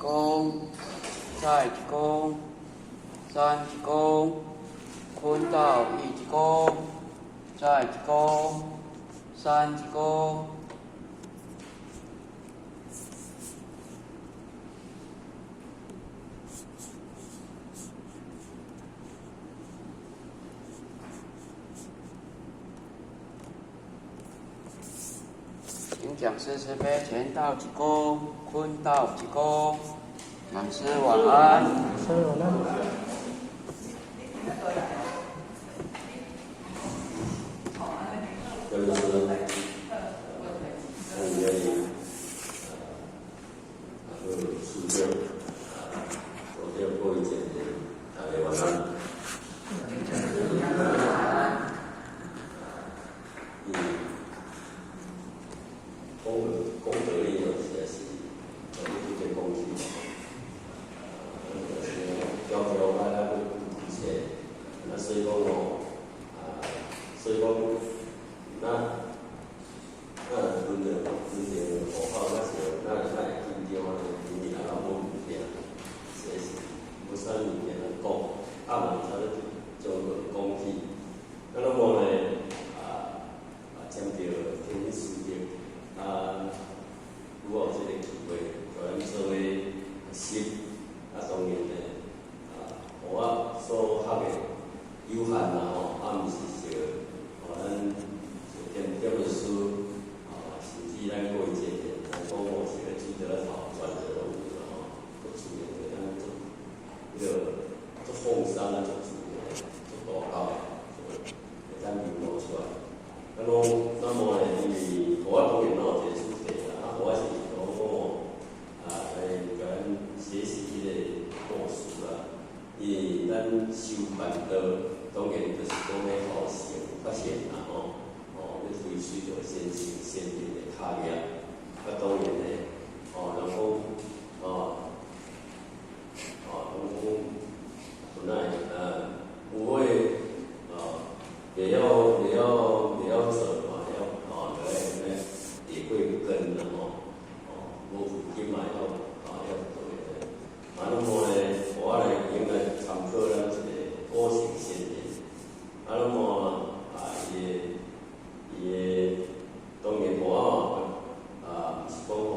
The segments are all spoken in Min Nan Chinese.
躬，再一躬，三鞠躬，坤道一鞠躬，再一躬，三鞠躬。請講師慈悲，乾道鞠躬，坤道鞠躬。講師晚安。師晚安。這就是我們啊，師長啊，我叫各位前輩，大家晚安。嗯，講講道理哦，實在是，我們這講起，啊，就是條條啊，咱去寫，啊，所以講哦，啊，所以講，咱輪著戶口，咱是咱會緊張啊，因為阿老無物件，實在是無啥物件通講，啊無才咧將佢講起。啊，那麼呢，啊，針對天師長，啊，拄好這個機會，予咱做伙學習，啊，當然呢，啊，予我所學的有限啦吼，啊，毋是說，予咱一點點的書，啊，甚至咱各位前輩，咱講哦，是個水趒仔頭轉的攏有啦吼，足自然的，咱足彼個足放鬆啊，足自然的，足大夠的，會當流露出來。啊，攏那麼呢，因為予我當然攏有一個主題啦，啊，我是講哦，啊，來共咱學習彼個故事啦。因為咱修辦道，當然就是講欲予性發現啦吼，哦，欲追隨著先聖先人的腳跡。啊，當然呢，哦，人講，哦，哦，人講，本來有會，哦，袂曉做嘛，會曉哦，就愛愛下過根啦吼，哦，無負金嘛會曉，啊，會曉做的。啊，那麼呢，我來應該參考咱一個古聖先賢。啊，那麼啊，伊的當然我啊，毋是講吼，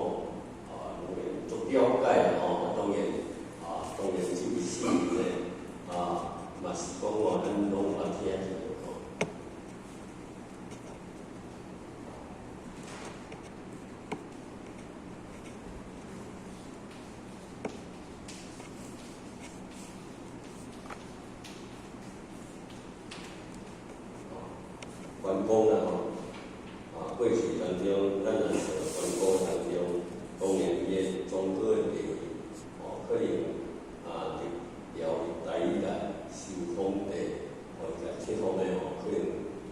啊，當然足了解啦吼，啊，當然啊，當然這位聖人呢，啊，嘛是講吼，咱攏有捌聽過吼。關公啦吼，啊，過去當中，咱若說關公當中，當然伊的宗教的地位，哦，可能啊，就調入台語來受封地，哦，伊共冊封的吼，可能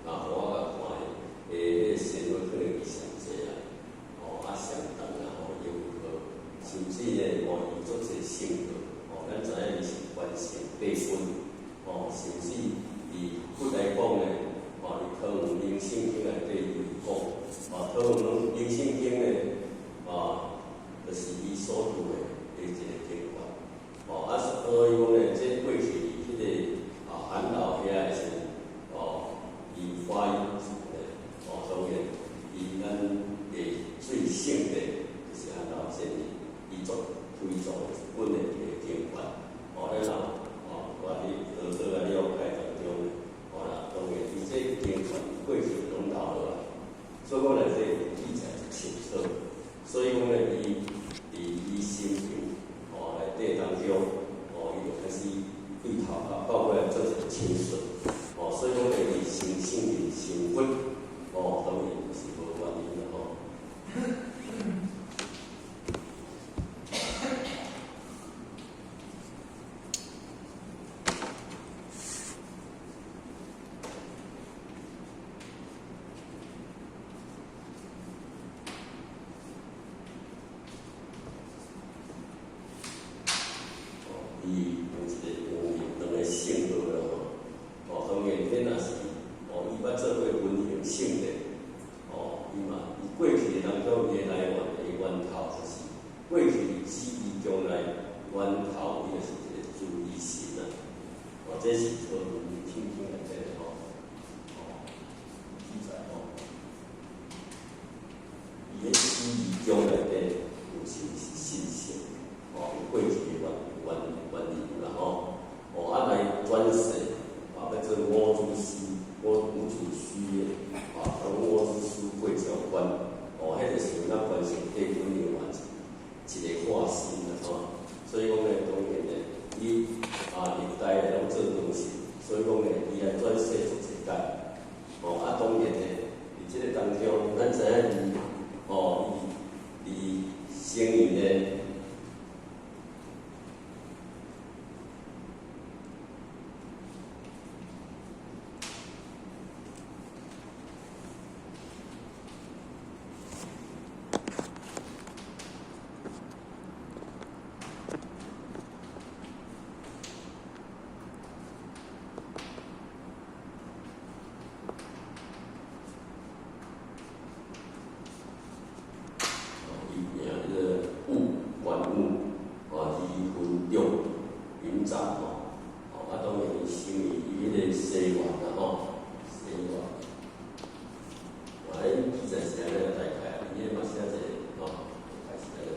啊，予我共看的，彼個神話可能伊上濟啦，哦，啊，上長啦吼，又有好，甚至呢，哦，伊足濟聖號，哦，咱知影伊是關聖帝君，哦，甚至佇佛來講呢。哦，佇湯圓靈性經內底伊有講，哦，湯圓靈性經呢，哦，就是伊所著的一個經卷，哦，啊，所以講呢，這過去佇彼個啊韓老遐的時陣，哦，伊發音呢，哦，當然，伊咱的最聖的，就是韓老先生，伊做推崇一本的一個經卷，哦，咱若哦，我佇多多來了解當中，哦啦，當然，伊這經卷過去攏留落來，所以講呢，這記載足清楚。所以講呢，伊佇伊生平哦內底當中，哦，伊就開始對頭殼到尾來做一個親信，哦，所以講呢，伊成聖人成佛，哦，當然是無原因啦吼。哦，神啦吼，所以講呢，當然呢，伊啊歷代咧攏做當神，所以講呢，伊來轉世做世界，哦啊當然呢，佇這個當中，咱知影伊，哦，伊佇生意呢。伊名迄個武關武，啊，字雲長，雲長吼，哦，啊，當然伊生於伊彼個西元啦吼，西元，啊，伊記載是按呢大概，伊彼嘛寫一個吼，大概是按呢。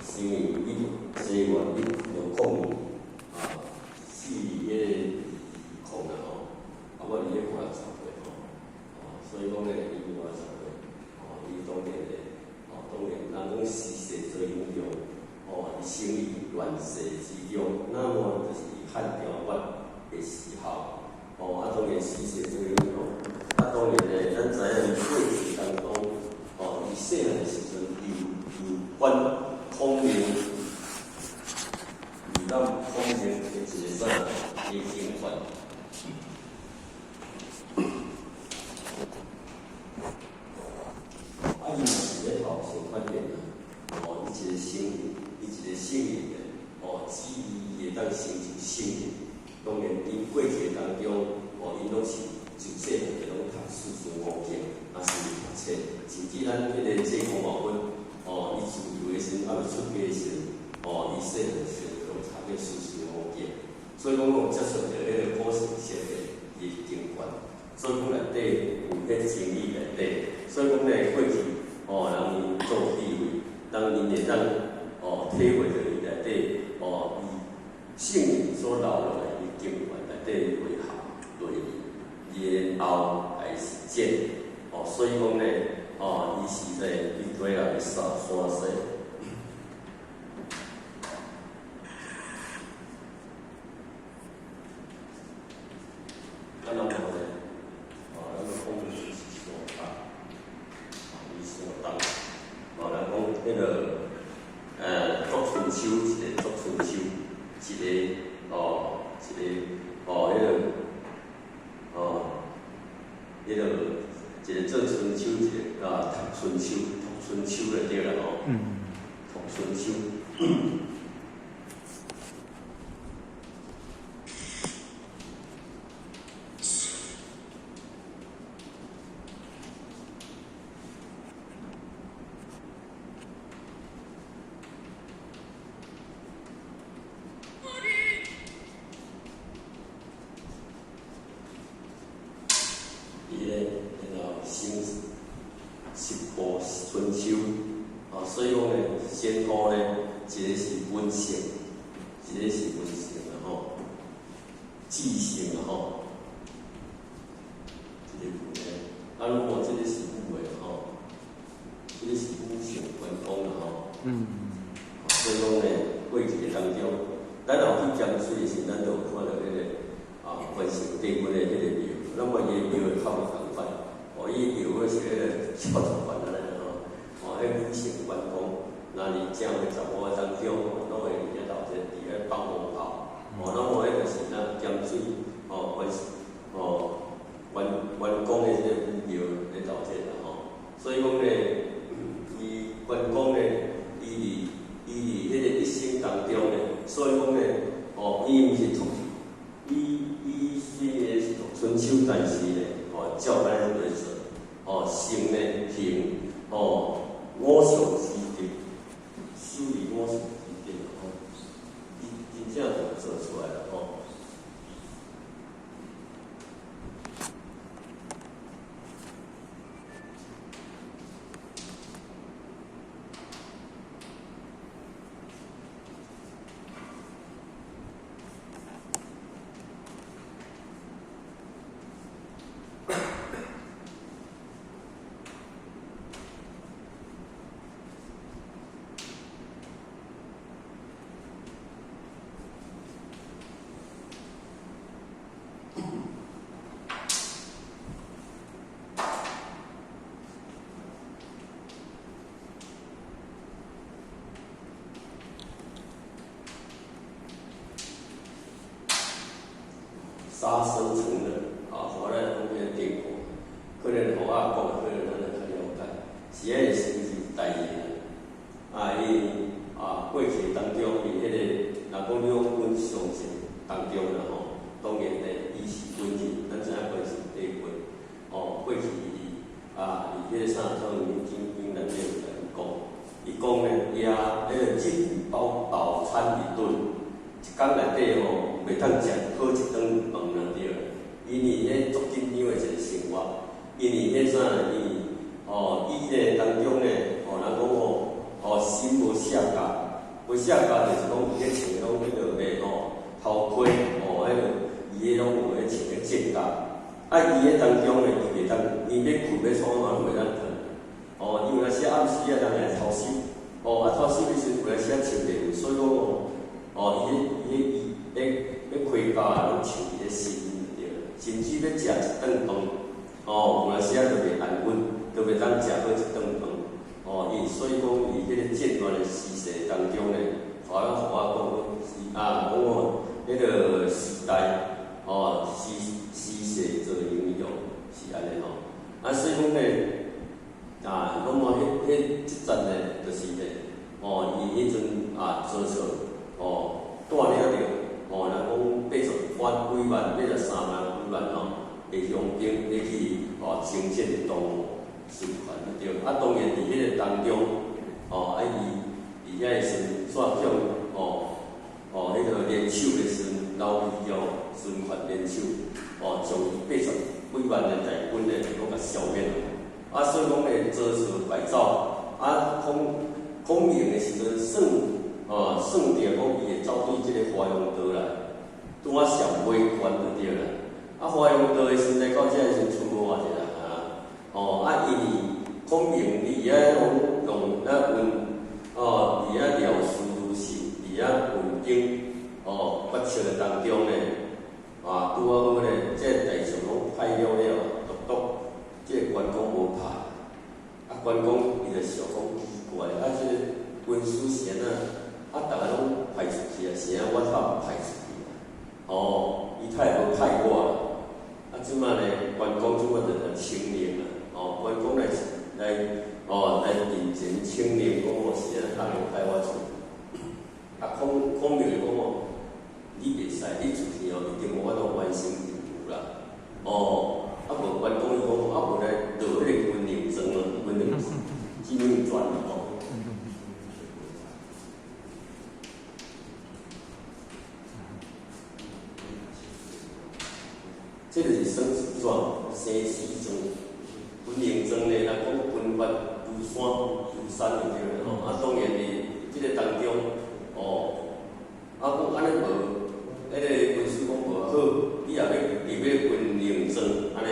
生於一西元1604啊，四迄個空啊吼，啊我佇咧50歲吼，哦，所以講咧，伊50歲，哦，伊當然咧，哦，當然人講時勢造英雄，哦，伊生於亂世之中，那麼就是漢朝末的時候，哦，啊，當然時勢造英雄，啊，當然咧，咱知影伊過去當中，哦，伊細漢的時陣又關。孔明，遊覽孔明的一個啥？一個經驗。啊，伊嘛是咧頭先發現啊，哦，伊一個聖人，伊一個聖人咧，哦，只伊會當成就聖人。當然，𪜶過去當中，哦，𪜶攏是自細漢就攏讀四書五經，啊是讀冊，甚至咱彼個濟公老君。哦，伊自由的時陣，猶未出家的時陣，哦，伊細漢時陣就攏讀過四書五經，所以講攏有接觸著彼個古聖先賢伊的經驗，所以講內底有彼真理內底，所以講咧過去，哦，人𪜶做智慧，當𪜶會當哦體會著伊內底，哦，伊聖人所留落來的經驗內底為學內面，然後來實踐，哦，所以講咧。哦，伊是咧，伊對來山山西。啊，那麼咧，哦，咱講是山東，哦，伊山東，哦，人講彼個，作春秋一個作春秋，一個，哦，一個，哦，彼個，哦，彼個。一個做春秋，一個啊讀春秋，讀春秋就對啦吼。讀春秋。伊咧，然後先十部春秋，啊，所以講咧，先祖咧，一個是文姓，一個是文姓啦吼，紀姓啦吼，一個文咧，啊，如果這個是武的吼，這個是武姓關公啦吼，所以講咧，過去的當中，咱若去鹹水的時，咱就有看著彼個啊，關聖帝君的彼個廟，那麼伊的廟較無仝款，哦，伊的廟是彼個翹十款按呢吼，哦，彼武聖關公，若佇正月15當中，攏會佇遐鬧熱，佇遐放鞭炮，哦，那麼彼就是咱鹹水，哦，關哦關關公的這個武廟咧鬧熱啦吼，所以講咧，伊關公咧，伊佇彼個一生當中咧，所以講咧，哦，伊毋是讀，伊雖然是讀春秋，但是咧，哦，照咱來做，哦，行咧行，哦，五常之德，修理五常之德吼，伊真正就做出來了吼。差生成人，啊，予咱講彼个典故，可能予我講，可能咱會較了解，是彼個時代志啊，伊啊過去當中，佇彼個若講你講阮相信當中啦吼，當然咧，伊是軍人，咱知影關係帝國，哦，過去伊啊，佇彼個啥湯圓經經內底有共伊講，伊講咧，伊啊，彼個日飽飽餐一頓，一工內底吼，袂當食好一頓飯啦對。因為彼足緊張的一個生活，因為彼啥，伊哦，伊咧當中咧，哦，人講哦，哦，心無卸甲，無卸甲就是講伊咧穿攏彼個咩吼，頭盔哦，彼個伊彼攏有咧穿咧戰甲，啊，伊彼當中咧，伊袂當，伊欲睏欲創嘛攏袂當睏，哦，因為有時暗時啊，人來偷襲，哦，啊偷襲的時陣有時啊穿袂穩，所以講哦，哦，伊彼伊彼伊彼盔甲攏穿佇咧身。甚至欲食一頓飯，哦，有陣時啊，就袂安穩，就袂當食好一頓飯，哦，伊所以講，伊彼個戰亂的時勢當中咧，予我講，啊，講哦，彼個時代，哦，時時勢造英雄，是按呢吼。啊，所以講咧，啊，講哦，彼彼這節咧，就是咧，哦，伊彼陣啊，曹操，哦，帶領著，哦，人講八十萬幾萬，83萬幾萬吼，的鄉兵欲去哦征戰的東吳孫權對。啊，當然佇彼個當中，哦，啊伊佇遐的時陣，煞向哦哦，彼個聯手的時陣，劉備叫孫權聯手，哦，將伊80幾萬的大軍咧，攏共消滅了。啊，所以講咧，曹操敗走，啊，孔孔明的時陣算哦，算著講伊會走對這個華陽道來，拄仔上尾關就對啦。啊，華陽道的時陣來到遮的時陣，賰無偌濟人啊。哦，啊，因為孔明伊遐攏用啊問，哦，佇遐料事如神，佇遐問經，哦，決策的當中咧，啊，拄仔好咧，這個大將攏派了了，獨獨這個關公無派。啊，關公伊就想講奇怪，啊，這個軍師是按怎？啊，逐个攏派出去啊，是按怎我較無派出去啊？哦，伊太無派我啦。啊，這擺咧，關公這擺就來請命啦。哦，關公來來，哦，來陣前請命，講我是按怎無派我出去。啊，孔孔明就講哦，你袂使，你出去哦，一定無法度完成任務啦。哦，啊無關公伊講，啊無來落彼個軍令狀咯，軍令致命狀哦。這就是生死狀、生死狀、軍令狀咧。人講軍法如山，如山就對了吼。啊，當然佇這個當中，哦，啊，講按呢無，彼個軍師講無好，你若欲入彼個軍令狀，按呢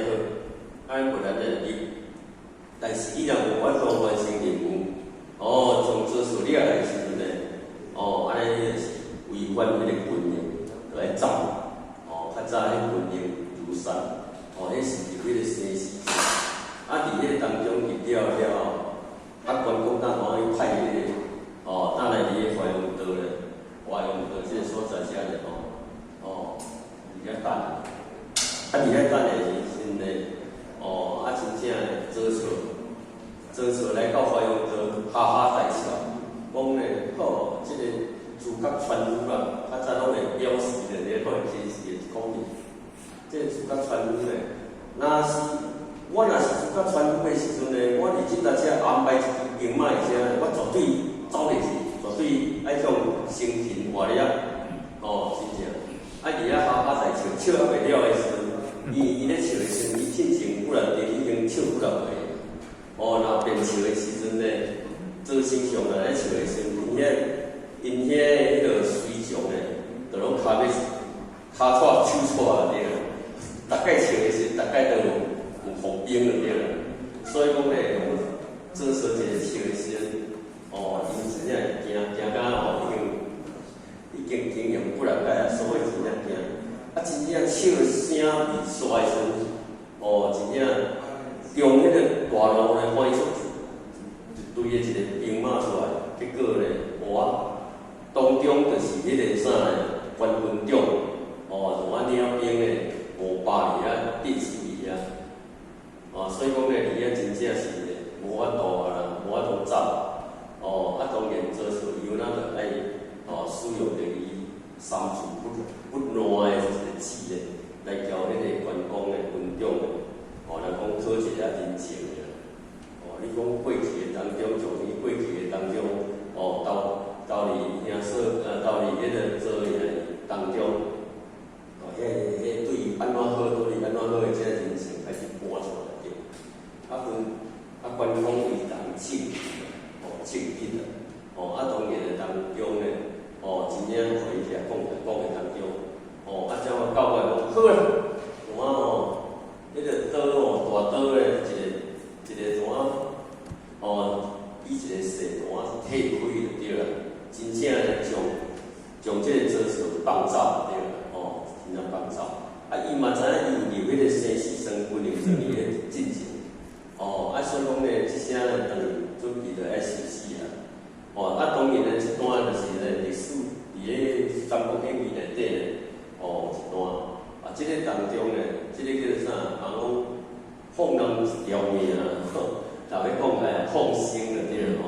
好，按呢無咱來入。但是你若無法度完成任務，哦，從曹操你來的時陣咧，哦，按呢你就是違反彼個軍令，就愛走。哦，較早彼軍令如山，哦，彼是入彼個生死狀。啊，佇彼個當中入了了後，啊，關公當然去派彼個，哦，等來佇个華陽道咧，華陽道這個所在遮咧，吼，哦，佇遐等。啊，佇遐等的時陣咧，哦，啊，真正咧，曹操，曹操來到華陽道，哈哈大笑，講咧，好，這個諸葛川麿啦，較早攏會表示咧，咧看真實的講呢。這個諸葛川麿咧，若是我若是諸葛川麿的時陣咧，我佇這搭遮安排一支兵馬佇遮，我絕對走袂去，絕對愛向生擒活掠，哦，真正。啊，佇遐哈哈大笑，笑啊袂了的時陣，伊伊咧笑的時陣，伊進前忽然間已經笑幾若回。哦，若變笑的時陣咧，曹丞相若咧笑的時陣，𪜶遐𪜶遐彼個隨從咧，就攏跤欲跤掣手掣對啦。逐擺笑的時陣，逐擺都有有伏兵就對啦。所以講咧，曹操一個笑的時陣，哦，𪜶真正驚驚甲吼，已經已經經驗幾若擺啊，所以真正驚。啊，真正笑聲未煞的時陣，哦，真正中彼個大路咧，翻出一堆的一個兵馬出來，結果咧，哇，當中就是彼個啥咧，關雲長，哦，就我領兵的。講過去的當中，從伊過去的當中，哦，投投佇兄嫂，投佇彼個做的當中，哦，彼對伊按怎好，對伊按怎好的這人生開始搬出來對。啊，分啊，關公伊人正義，哦，正義啦，哦，啊，當然的當中呢，哦，真正予伊遐講講的當中，哦，啊，怎啊到尾講好啦，有啊吼，彼個刀哦，大刀咧，一個一個怎啊，哦，以一個細段仔退開就對啦，真正咧將將這個曹操放走就對啦，哦，真正放走。啊，伊嘛知影伊有入彼個生死生軍營，算伊咧進前，哦，啊，所以講咧，這聲咧，當準備著愛受死啊。哦，啊，當然咧，這段就是咧歷史佇咧《三國演義》內底咧，哦，一段。啊，這個當中咧，這個叫做啥？人講放人一條命啊，逐个講起來放生就對了吼，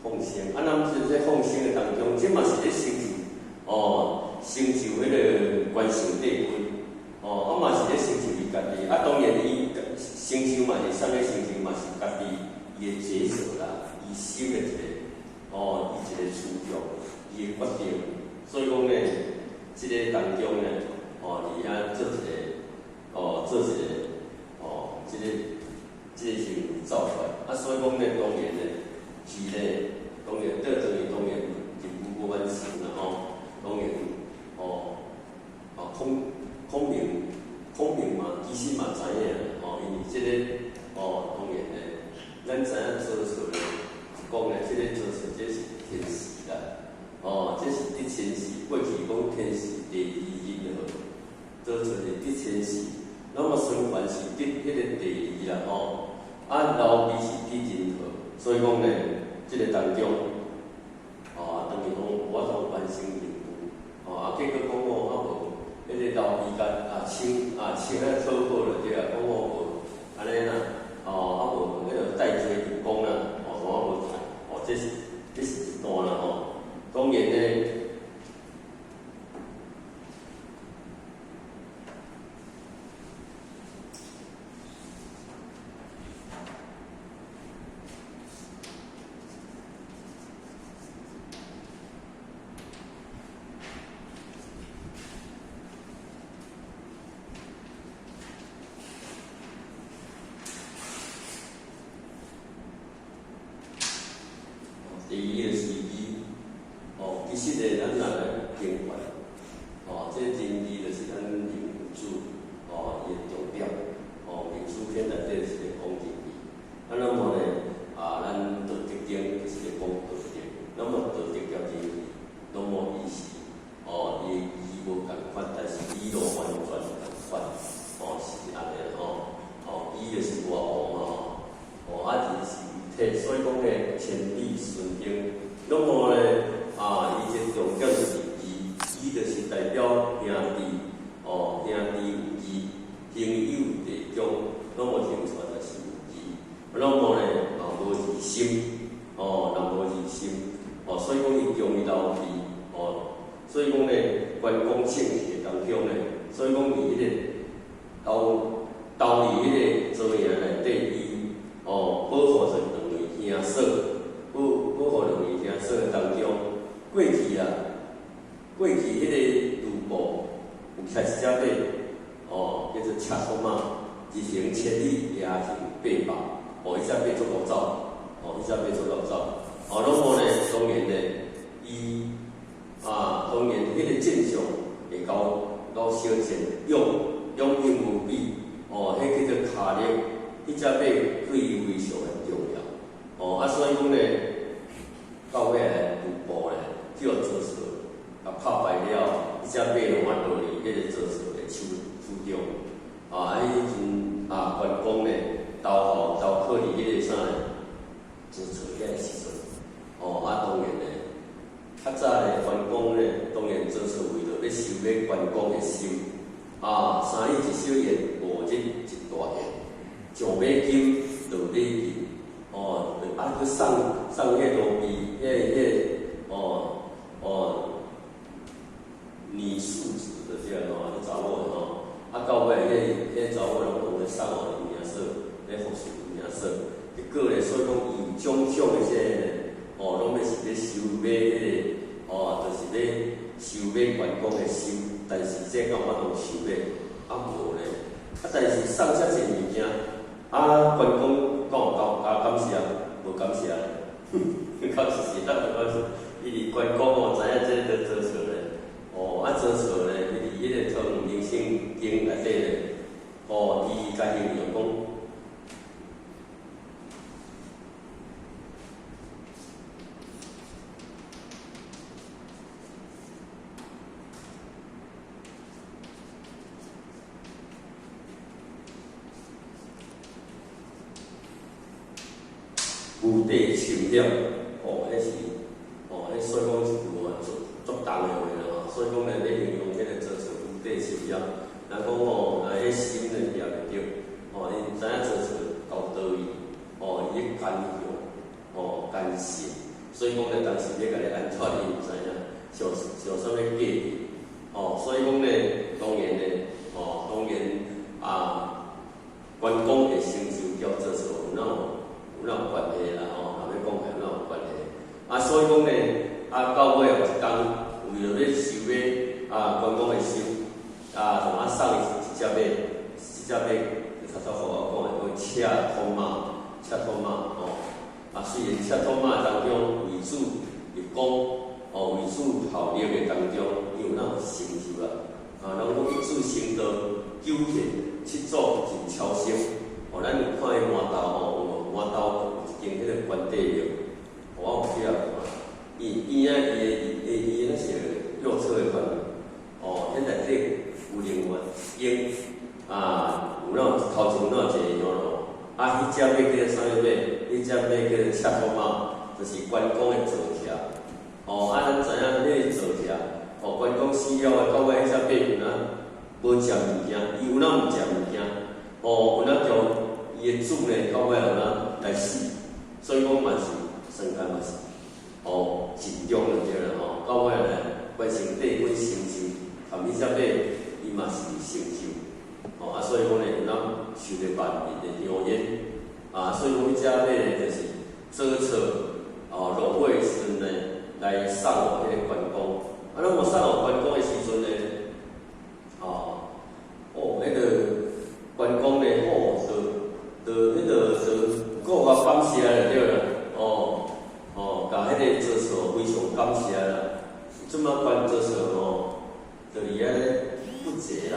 放生。啊，咱這這放生的當中，這嘛是咧成就，哦，成就彼個關聖帝君，哦，啊嘛是咧成就伊家己。啊，當然伊成就嘛是啥物成就嘛是家己伊的抉擇啦，伊心的一個，哦，伊一個思想，伊的決定。所以講咧，這個當中咧，哦，佇遐做一個，哦，做一個，哦，這個這個行為走出來。啊，所以講咧，當然咧，是咧，當然倒轉去，當然任務無完成啦吼。當然，哦，啊，孔孔明，孔明嘛，其實嘛知影，哦，因為這個，哦，當然咧，咱知影曹操咧，講咧，這個曹操這是天時啦，哦，這是得天時，過去講天時地利人和，曹操是得天時，那麼孫權是得彼個地利啦，吼，啊，劉備是得人和，所以講咧，這個當中，哦，等於講我都完成任務，哦，啊，結果講哦，啊無，彼個劉備共啊請啊請咧討好了對啊，講哦無按呢啦，哦，啊無彼個戴罪立功啦，哦，怎啊無殺，哦，這是這是一段啦吼，當然咧。第一個是義，哦，其實咧，咱若來經驗，哦，這個仁義就是咱人主，哦，伊的重點，哦，明書篇內底是咧講仁義，啊，那麼咧，啊，咱道德經就是咧講道德，那麼道德佮仁義攏無意思，哦，伊義無仝款，但是理路完全仝款，哦，是按呢吼，哦，義就是外王嘛吼，哦，啊，仁是為體，所以講咧，千里循行，那麼咧，啊，伊這重點就是義，義就是代表兄弟，哦，兄弟有義，朋友弟兄，攏無成全就是有義，那麼咧，啊，無二心，哦，人無二心，哦，所以講伊忠於劉備，哦，所以講咧，關公稱戲的當中咧，所以講伊彼個投投佇彼個曹營內底，伊哦保護著兩位兄嫂，保保護兩位兄嫂的當中，過去啊，過去彼個呂布有騎一隻馬，哦，叫做赤兔馬，日行千里，夜行八百，哦，彼隻馬足夠走，哦，彼隻馬足夠走，哦，那麼咧，當然咧，伊啊，當然彼個戰將會交老小將勇勇勇無比，哦，彼叫做跤力，彼隻馬對伊非常的重要，哦，啊，所以講咧，到尾咧，呂布咧，叫曹操共拍敗了，彼隻馬攏啊落佇彼個曹操的手手中，啊，彼陣啊，關公咧，投靠投靠佇彼個啥咧，曹操遐個時陣，哦，啊，當然咧，較早咧，關公咧，當然曹操為著欲收買關公的心，啊，三日一小宴，五日一大宴，上馬金，落馬金，哦，啊，閣送送彼個奴婢，彼個彼個，哦哦，女庶子就這樣吼，彼查某的吼，啊，到尾彼彼查某攏講咧送予𪜶兄嫂，咧服侍𪜶兄嫂，結果咧，所以講種種的這个哦，攏欲是欲收買彼個，哦，就是欲收買關公的心，但是這敢有法度收買？啊無咧，啊但是送遮濟物件，啊關公敢有感感謝？無感謝，確實是咱無感謝，因為關公哦，知影這個做錯咧，哦，啊做錯咧，伊佇彼個湯明聖經內底咧，哦，伊共形容講。無地深險，哦，彼是，哦，彼所以講一句話足足重的話啦吼。所以講咧，欲形容彼個做錯無底深險，若講吼，若彼心咧掠袂著，哦，𪜶知影做錯厚道伊，哦，伊咧堅強，哦，堅信，所以講咧，當時欲共你按怎伊毋知影，想想啥物計伫，哦，所以講咧，當然咧，哦，當然啊，關公的成就佮做錯有哪有？有哪有關係啦吼？若欲講起來有哪有關係？啊，所以講咧，啊，到尾有一工，為著欲收買啊關公的心，啊，就啊送伊一隻馬，這隻馬就頭拄仔我講的，叫赤兔馬，赤兔馬吼。啊，雖然赤兔馬當中為主立功，哦，為主效力的當中，伊有哪有成就啦？啊，人講一子成道，九天七祖盡超生。哦，咱有看彼滿豆吼，有無？滿豆有一間彼個關帝廟，我有去遐看。伊邊仔伊的伊伊伊那是右側的款，哦，彼內底有另外一間啊，有那頭前有那一个香爐，啊，彼隻馬叫做啥物馬？彼隻馬叫做赤兔馬，就是關公的坐騎。哦，啊，咱知影彼個坐騎，哦，關公死了後，到尾彼隻馬有哪無食物件，伊有哪毋食物件？哦，有哪叫伊的主呢？到尾有哪來死？所以講嘛是算間嘛是，哦，盡忠就對啦吼。到尾呢，關聖帝君成就，含彼隻馬，伊嘛是成就。哦，啊，所以講呢，有哪受著萬民的香煙，啊，所以講彼隻馬呢，就是做錯，哦，落尾的時陣呢，來送予彼個關公。啊，咱有送予關公的時陣呢，哦，哦，彼個關公呢，哦，就就彼個就閣較感謝就對啦，哦，哦，共彼個做錯非常感謝啦。這馬關做錯吼，就佇遐咧不濟啦，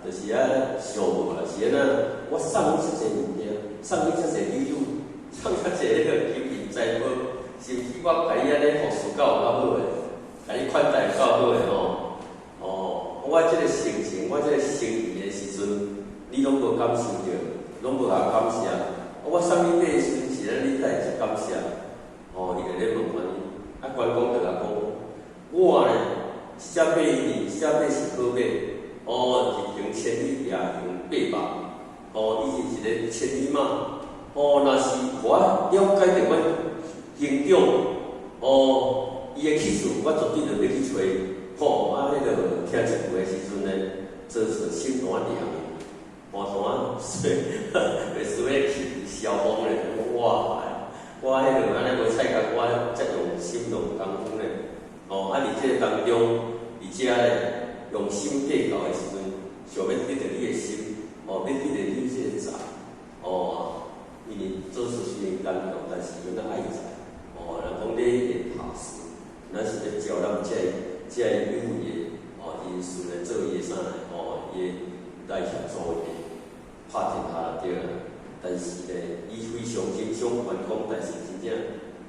就是遐想無啦，是按怎？我送你遮濟物件，送你遮濟禮物，送遮濟彼個金銀財寶，甚至我共你按呢服侍夠較好的，共你款待夠好的吼，哦，我這個心情，我這個心意的時陣，你攏無感受著，攏無共感謝。我送你馬的時陣，是按怎你才會遮感謝？哦，伊就咧問安呢，啊，關公就共講，我呢，這隻馬呢，這隻馬是好馬，哦，日行千里，夜行八百，哦，伊是一个千里馬，哦，若是予我了解著阮兄長，哦，伊的去處，我絕對就欲去揣，吼，啊，彼个聽這句的時陣呢，做錯心肝涼，肝肝水，袂輸咧去消風咧，哇！我彼个按呢無彩共我遮用心用功夫咧，哦，啊，佇這个當中，佇遮咧用心計較的時陣，想欲得著你的心，哦，欲得著你這个財，哦，因為做事雖然艱苦，但是伊若愛財，哦，人講咧練下士，咱是咧招攬這這有為的哦人士來做伊的啥呢？哦，伊的來協助伊拍天下對啦。但是呢，伊非常欣賞關公，但是真正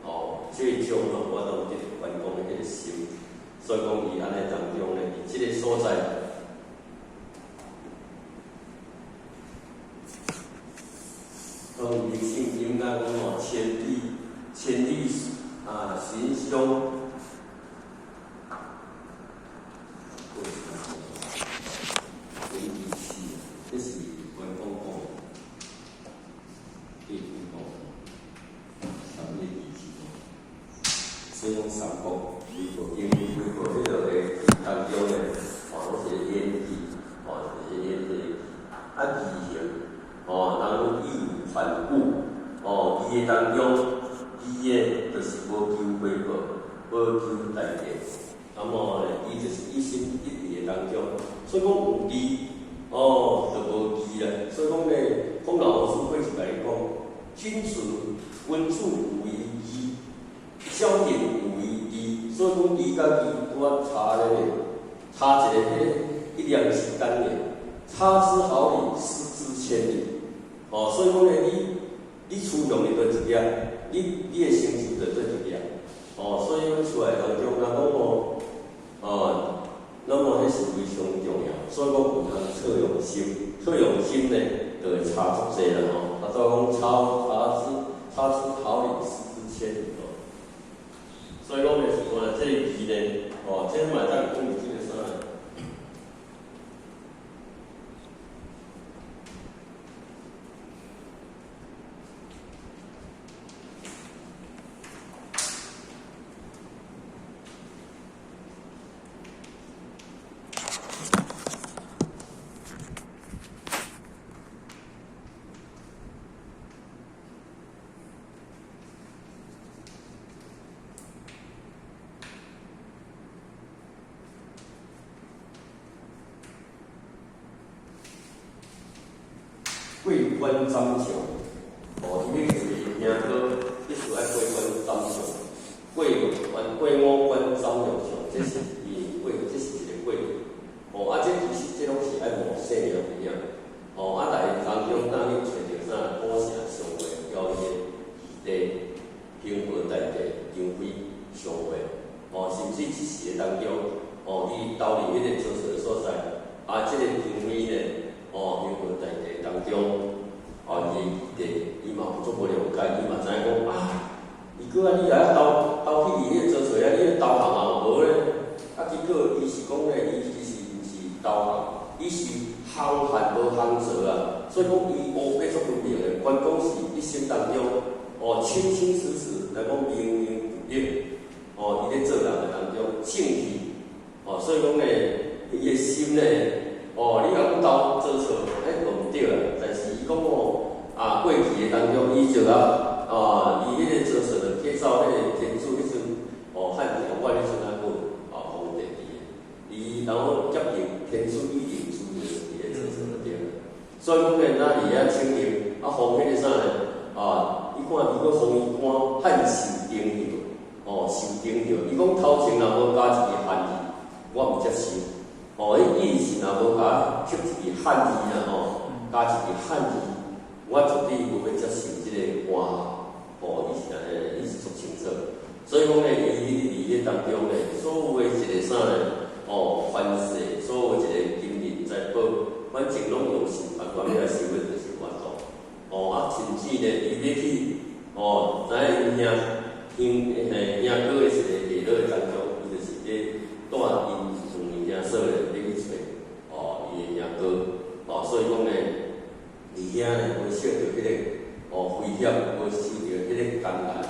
哦，最終吼，我都得著關公的彼个心，所以講伊按呢當中呢，佇這个所在，當人生應該講吼，千里千里啊，行兇。這是關公講的，對關公，啥物意思？所以講三國，維護因維護彼个的當中呢，哦，攏是演義，哦，就是演這個啊義行，哦，人講義無反顧，哦，義的當中，義的，就是無求回報，無求代價。那麼呢，伊就是一心一意的當中，所以講有義，哦，就無欺啦。所以講呢，孔老師過去共伊講，君子君子有為義，小人有為智。所以講義佮欺拄仔差咧，差一個彼一念之間的，差之毫釐，失之千里。哦，所以講咧，你趨向的佗一粒，你的成就就佗一粒。哦，所以阮厝內當中，若講哦，哦，那麼彼是非常重要。所以講有通錯用心，錯用心呢，就會差足濟啦吼。啊，怎講差之毫釐，失之千里吼。所以講呢，是講這個義呢，哦，這嘛會當講這個啥呢？過關斬將，哦，伊欲找伊兄哥，必須愛過關斬將，過關過五關斬六將，這是伊過，這是一個過程。哦，啊，這其實這攏是愛冒生命危險。哦，啊，但是當中當去揣著啥古城商會交伊的二弟平和大帝張飛相會。哦，甚至這時的當中，哦，伊投入彼個曹操的所在，啊，這個張飛呢，哦，平和大帝當中，哦，伊的二弟，伊嘛足無諒解，伊嘛知影講啊，伊閣啊，你來投投去伊彼個曹操遐，你彼投降也無咧。啊，結果伊是講咧，伊其實毋是投降，伊是降漢無降曹啊。所以講，伊烏白足分明的，關公是一生當中，哦，清清楚楚來講明明白白，哦，伊咧做人的當中正氣，哦，所以講咧，伊的心咧，哦，你若講投曹操，彼個毋對啦。但是伊講哦，啊，過去的當中，伊就啊，啊，伊彼個曹操就去走彼個天子彼陣，哦，漢朝我彼陣啊，閣哦，皇帝佇的，伊然後接近天子以令主就是佇咧曹操就對啦。所以講咧，咱佇遐請纓，啊，封彼個啥咧？啊，伊看伊閣封伊官漢壽丁後，哦，壽丁後，伊講頭前若無加一个漢字，我毋接受。哦，彼意思若無共刻一个漢字啦吼，加一个漢字，我絕對無欲接受這個官。哦，伊是按呢，伊是足清楚。所以講咧，伊佇彼當中咧，所有的一個啥咧，哦，凡事，所有一個金銀財寶，反正攏用想辦法欲來收的，就是有法度。哦，啊，甚至咧，伊欲去，哦，知影𪜶兄兄嘿兄哥的一個下落的當中，伊就是咧帶𪜶兩兄嫂咧，欲去揣，哦，伊的兄哥，哦，所以講咧，佇遐咧無受著彼個哦危險，無受著彼個艱難，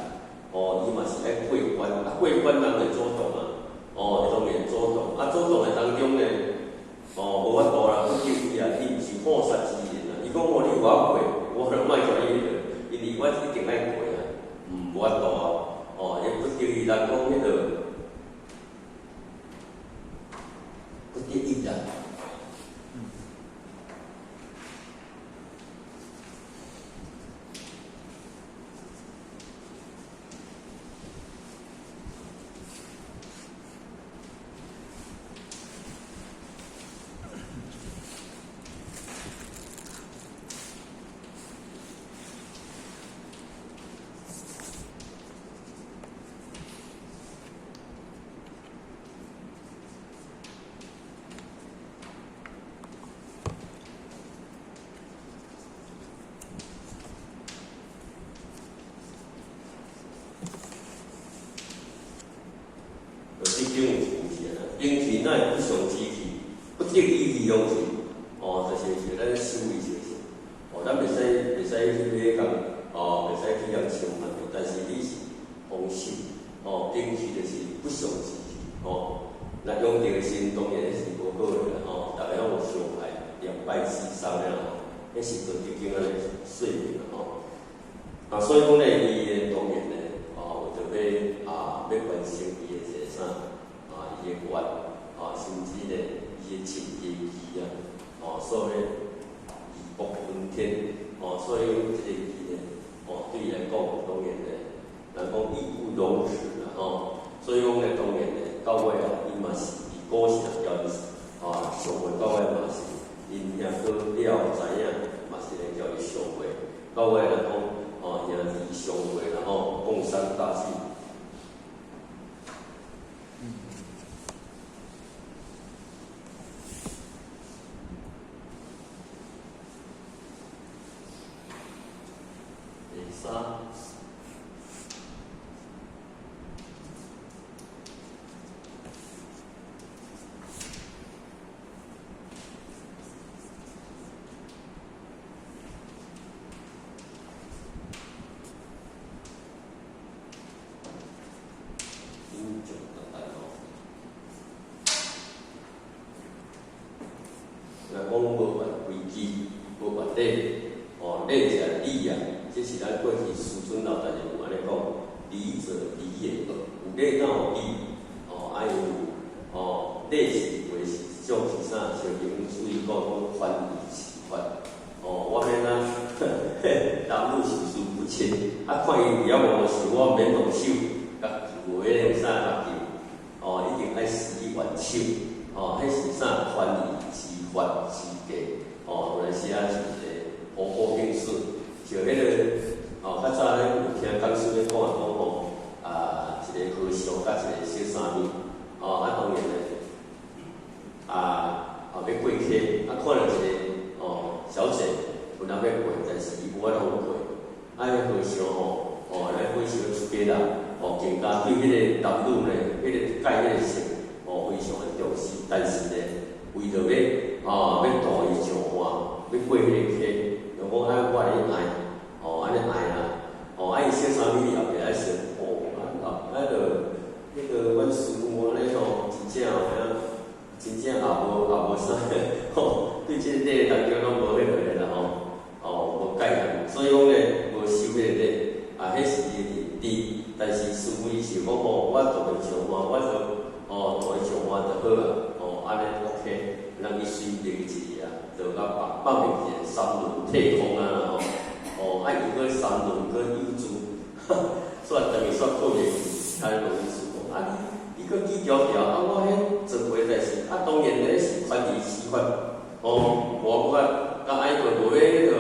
哦，伊嘛是愛過關，啊，過關人會主動啊，哦，當然主動，啊，主動的當中咧，哦，無法度啦，不得已啊，伊毋是好殺之人啊，伊講哦，你予我過，我就莫共你彼個，因為我一定愛過啊，無法度啊，哦，伊不得已人講彼個不得已啦。就這種有是啊，兵器哪會不祥之氣，不得已而用之，哦，就是咱思維就是，哦，咱袂使去彼個共，哦，袂使去共侵犯，但是你是防心，哦，兵器就是不祥之氣，哦，若用著的時陣當然是無好的啦，吼，逐家攏有傷害，兩敗俱傷的啦，吼，彼時陣已經按呢說明啦，吼，啊，所以講咧，伊的當然咧，荣耻啦吼。所以講咧，當然咧，到尾啊，伊嘛是佇古城叫伊啊，相會到尾嘛是𪜶兄哥了後知影，嘛是咧叫伊相會。到尾來講，哦，兄弟相會啦吼，共商大計。第三。若講無犯規矩，無犯禮，哦，禮者禮啊，這是咱過去師尊老大人有按呢講，禮者禮也，有禮才有禮，哦，啊有哦，禮是話是一種是啥？像英語講講寬儀之法，哦，我免啊，男女授受不親，啊，看伊佇遐無手，我免動手，共無彼個啥共救，哦，一定愛施以援手，哦，彼是啥寬儀之法之計，哦，有陣時啊是一個好好形式，像彼個哦，較早咧有聽講師咧講啊講吼，啊，一個和尚佮一個小沙彌，哦，啊當然咧，啊，啊欲過溪，啊看著一個哦小姐有人欲過，但是伊無法度過，啊，彼和尚吼，哦，來和尚出家人，哦，更加對彼個男女咧，彼個蓋彼個性，哦，非常的重視，但是咧，為著欲啊，欲渡伊上岸，欲過彼個溪，就講啊，我咧愛，哦，按呢愛啊，哦，啊伊小沙彌後壁咧想，哦，啊啊，彼个彼个阮師父按呢吼，真正有影，真正也無啥，吼，對這個禮當中攏無彼落的啦吼，哦，無概念，所以講咧，無守彼個禮，啊，彼是伊的認知，但是師父伊想講吼，我渡伊上岸，我就哦渡伊上岸就好啊，哦，按呢 OK。人伊隨便一個啊，就共放放入一個三輪體空啊吼，哦，啊伊閣三輪閣有珠，煞轉去煞過袂去，他就意思講，啊你閣記條條，啊我彼做過代誌，啊當然咧是寬儀之法，哦，無法甲愛過無彼個，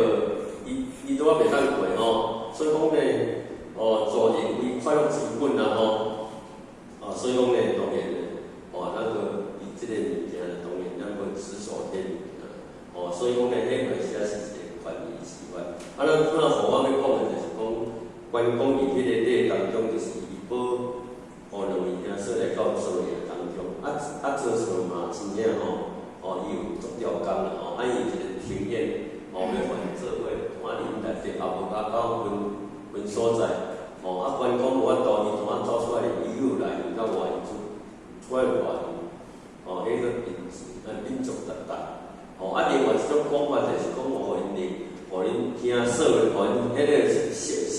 伊伊拄仔袂當過吼，所以講咧，哦，助人為快樂之本啊吼，啊所以講咧，當然咧，哦，咱個伊這個物件當然咱個只手天物件，哦，所以講咧，彼個時是一個寬儀之法。啊，咱拄仔予我欲講的就是講，關公佇彼個禮當中，就是伊保予兩位兄嫂來到曹營當中，啊啊曹操嘛真正吼，哦，伊有足刁工啦吼，啊伊一個庭院，哦，欲互𪜶做伙伴恁內底，也無甲到分分所在，哦，啊關公無法度，伊怎啊走出來，伊又來伊較外出出來外，哦，彼個民民族特大，哦，啊另外一種講法就是講，予𪜶予恁兄嫂，予𪜶彼個小小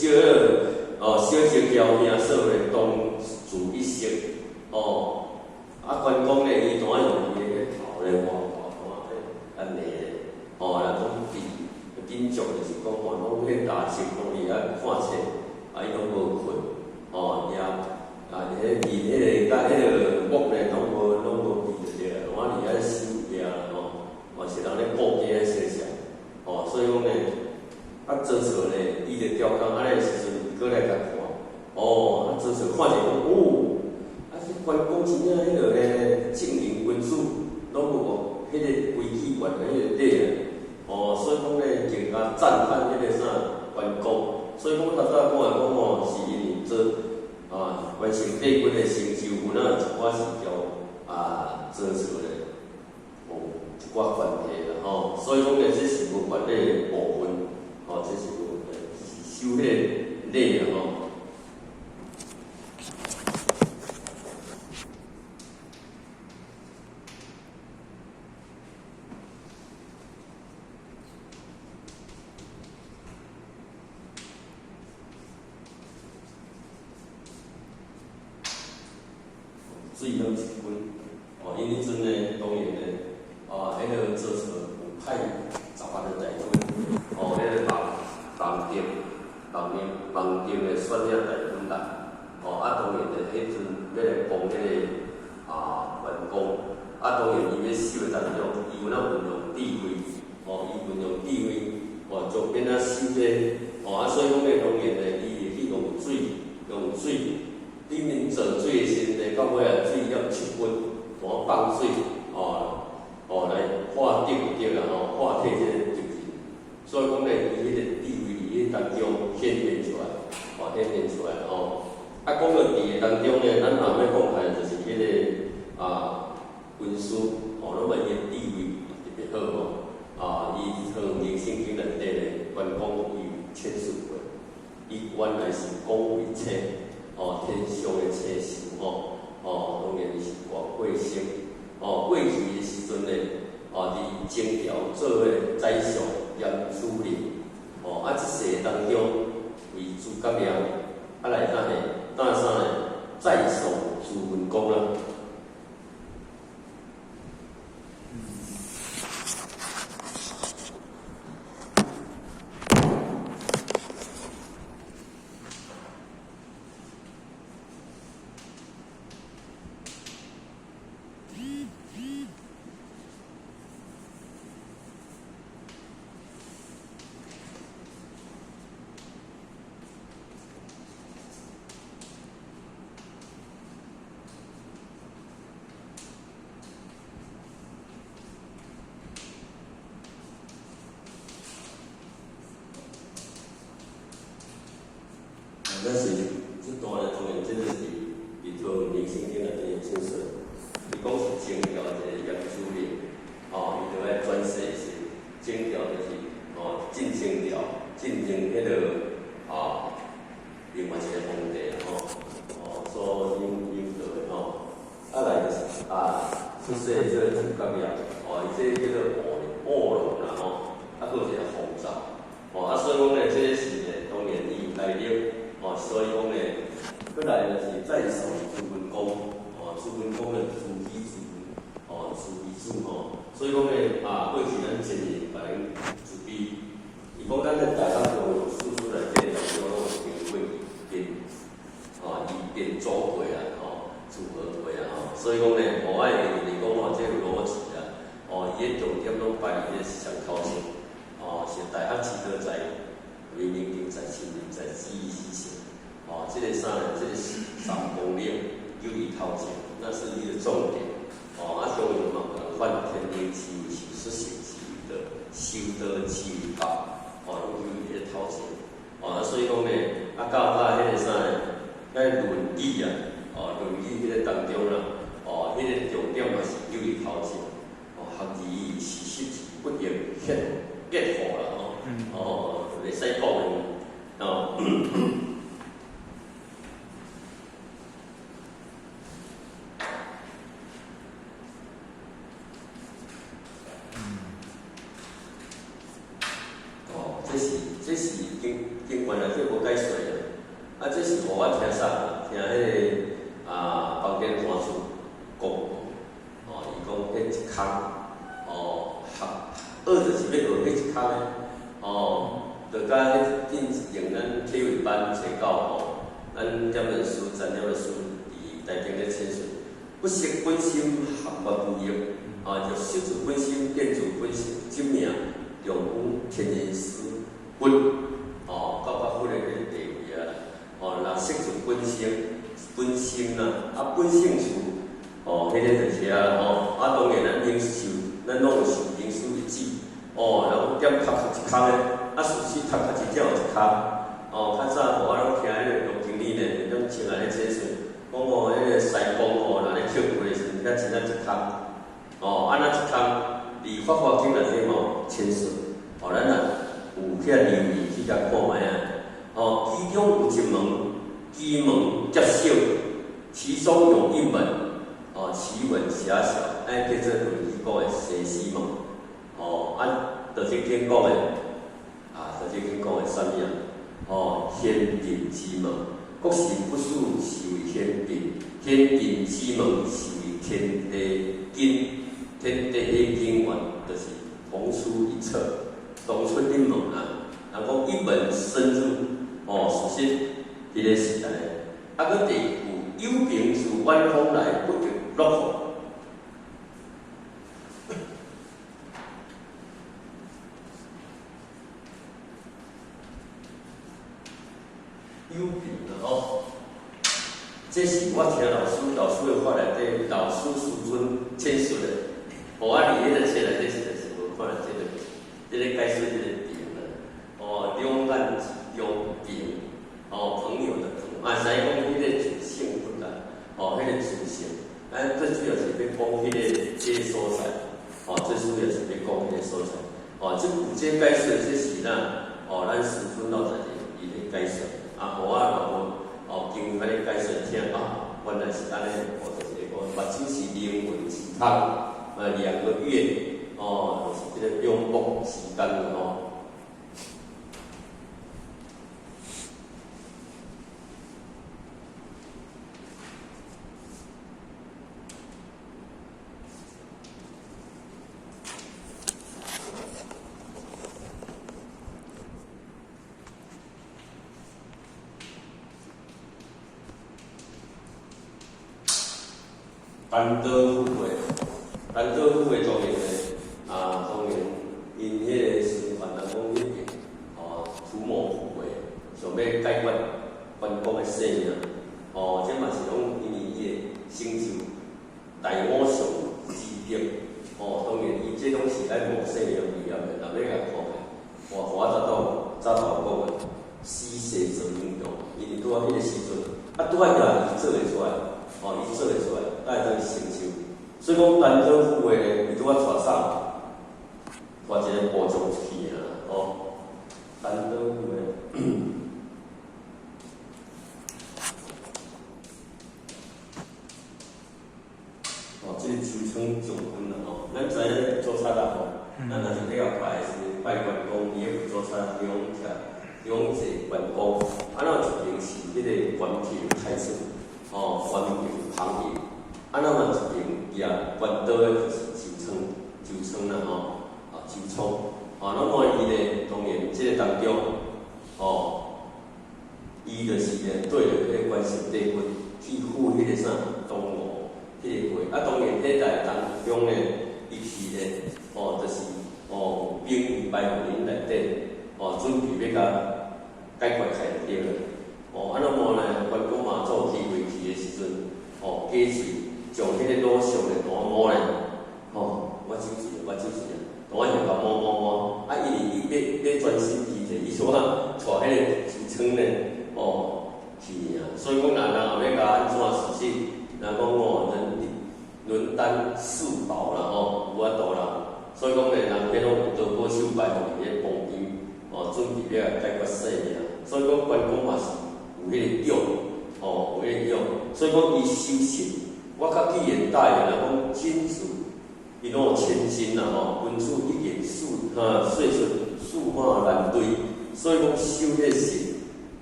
哦小小嬌兄嫂咧同住一室，哦，啊關公咧，伊怎用伊的頭咧換換換咧，按呢咧，哦，若講佇緊張就是講吼，攏彼大車攏佇遐看冊，啊伊攏無睏，哦，也啊彼伊彼個佮彼個木咧攏無變就對啦，攏佇遐守夜啦吼，嘛是人咧顧家咧說啥，哦，所以講咧，啊曹操咧，伊就刁工按呢時陣，伊閣來共看，哦，啊曹操看者講，哦，啊這關公真正彼落咧正人君子，攏有彼個規矩懸彼個禮啊，哦，所以講咧更加讚嘆彼個啥關公，所以講頭拄仔講來講吼，是因為做啊完成帝君的成就，有哪一寡是叫啊曹操咧，有一寡關係啦吼，所以講咧這是無關的部分，吼，這是無是守彼個禮啦吼。水攏一斤，哦，因彼陣呢，當然呢，啊，彼個曹操有派10萬個大軍，哦，彼個孟孟定、孟定、孟定的率領大軍來，哦，啊，當然咧，彼陣欲來攻彼个啊關公，啊，當然伊欲守的當中，伊有哪運用智慧，哦，伊運用智慧，哦，就變啊守這個，哦，啊，所以講咧，當然咧，伊會去用水，用水，裡面做水的時陣，到尾啊，水點七分，怎放水，哦，哦，來化敵就對啦，吼，化退這個敵人。所以講咧，伊彼個智慧佇彼當中顯現出來，哦，顯現出來，吼。啊，講到佇個當中咧，咱若欲講起來，就是彼個啊，軍師，哦，攏嘛伊的地位特別好吼。啊，伊從人生經內底咧，關公伊有遣釋過，伊原來是講為車，哦，天上的車神吼，哦，當然伊是大貴星，哦，過去的時陣咧，哦，佇清朝做彼個宰相嚴主任，哦，啊，這世當中為諸葛亮，啊來當呢？當啥呢？再送朱文公啦。咱是這段咧，當然這個是佇唐人生經內底的傳說。伊講是清朝一個嚴主任，哦，伊就愛轉世是清朝就是哦進清朝，進行彼個啊另外一個皇帝吼，哦所領領導的吼，啊來就是啊出世這個諸葛亮，哦，伊這叫做臥龍啦吼，啊閣有一個鳳爪，哦啊所以講咧，這個是咧當然伊有來歷。哦，所以講咧，閣來就是再送朱文公，哦，朱文公的朱熹朱，哦，朱熹子吼，所以講咧，啊，過去咱前人共咱慈悲，伊講咱咧大學中書書內底內中攏有經過變，哦，伊變祖過啊，吼，組合過啊，吼，所以講咧，我愛會記講吼，這有邏輯啊，哦，伊的重點攏擺佇咧上頭前，哦，是大學之道在。明明定在親民在知易行，哦，這個啥呢？這個是三公里，有伊頭前，那是伊的重點。哦，啊，中庸嘛，共款天命之為是實行之為道，修道之為道，哦，有伊的頭前。哦，啊，所以講呢，啊，到甲彼個啥呢？咱論語啊，哦，論語彼個當中啦，哦，彼個重點嘛是有伊頭前。哦，學而時習之，不亦說乎啦，吼，哦。袂使講的，哦。哦，這是經經原來這無解說啊，啊，這是予我聽啥？聽彼個啊，房間看書講，哦，伊講彼一空，哦，學學就是欲學彼一空的，哦。就佮彼進前咱體育班揣到吼，咱點陣書、詹了書佇台頂咧淺說，不識本心，含沒無益，啊，就識自本心，見自本性，真名丈夫天人師佛，哦，到甲佛的彼個地位啊，哦，若識自本性，本性啊，啊本性處，哦，彼個就是啊，吼，啊當然咱應受，咱攏有受靈師一指，哦，然後點讀一空的。啊，事實讀較濟才有一空。哦，較早吼，我攏聽彼個陸經理呢，攏穿來咧解說，講哦，彼個師公吼，若咧刻苦的時陣，才穿啊一空。哦，啊若一空，佇法華經內底吼，淺說，哦，咱若有遐留意去共看覓啊。哦，其中有一門，其門較小，其中有一門，哦，其門狹小，哎，叫做論語講的西施門。哦，啊，就這經講的。啊，就這經講的啥物啊？哦，顯定之門，國是不輸是為顯定，顯定之門是為天地根，天地的根源，就是同出一轍，同出一門啊。人講一門深入，哦，事實彼個時代，啊，閣第二句，有朋自遠方來，不亦樂乎。有朋啦吼，這是我聽老師老師的話內底，老師師尊闡述的。我佇彼個冊內底實在是無看到這個，這個解說這個朋啦。哦，兩岸之中朋，哦，朋友的朋，啊，使講彼個自性不啦，哦，彼個自性，咱最主要是欲講彼個這個所在，哦，最主要是欲講彼個所在。哦，這句這解說這是咱，哦，咱師尊老在伊咧解說。啊，予我嘛無哦，經過咧解說聽啊，原來是按呢，哦，就是講目睭是靈魂之窗，啊，2個月，哦，就是這個兩卜時間吼。單刀赴會，單刀赴會當然呢，啊，當然𪜶彼個孫權人講彼個，哦，圖謀不軌，想欲解決關公的性命，哦，這嘛是攏因為伊的成就大我上之德，哦，當然伊這攏是愛冒性命危險的，若欲共看的，哇，我早頭早頭講的，時勢造英雄，因為拄仔彼個時陣，啊，拄仔伊做會出來，哦，伊做會出來。才會當成就，所以講單刀赴會呢，伊拄仔帶啥？帶一個部將去啊，哦，單刀赴會。哦，這個周倉將軍啦，吼，咱知影做賊啦，吼，咱若是欲共拜的時陣，拜關公，伊個做賊中徛中坐關公，啊，若一邊是彼個關平太守，哦，關平龐炎。啊，那麼一邊舉關刀的就是周倉，周倉啦吼，啊，周倉，啊，那麼伊呢，當然這個當中，哦，伊就是呢，對著彼個關聖帝君去赴彼個啥東吳彼個會，啊，當然彼代當中呢，伊去呢，哦，就是哦，兵已埋伏𪜶內底，哦，準備欲共解決開就對了，哦，啊，那麼呢，關公媽祖去過去的時陣，哦，假喙。將彼個魯相的單摸咧，吼，我手一下，我手一下，單仔共摸摸摸，啊，因為伊欲專心致志，伊小可帶彼個周倉咧，哦，去爾。所以講，若人後欲共按怎，實際，人講哦，人輪單勢薄啦，吼，無法度啦。所以講咧，人彼攏有刀寶手埋伏佇咧旁邊，哦，準備欲共解決性命。所以講，關公嘛是有彼個勇，哦，有彼個勇。所以講，伊守信。我較記言大言來講，君子伊攏有千金啦吼，君子一言駟哈，歲出駟馬難追，所以講守彼個信，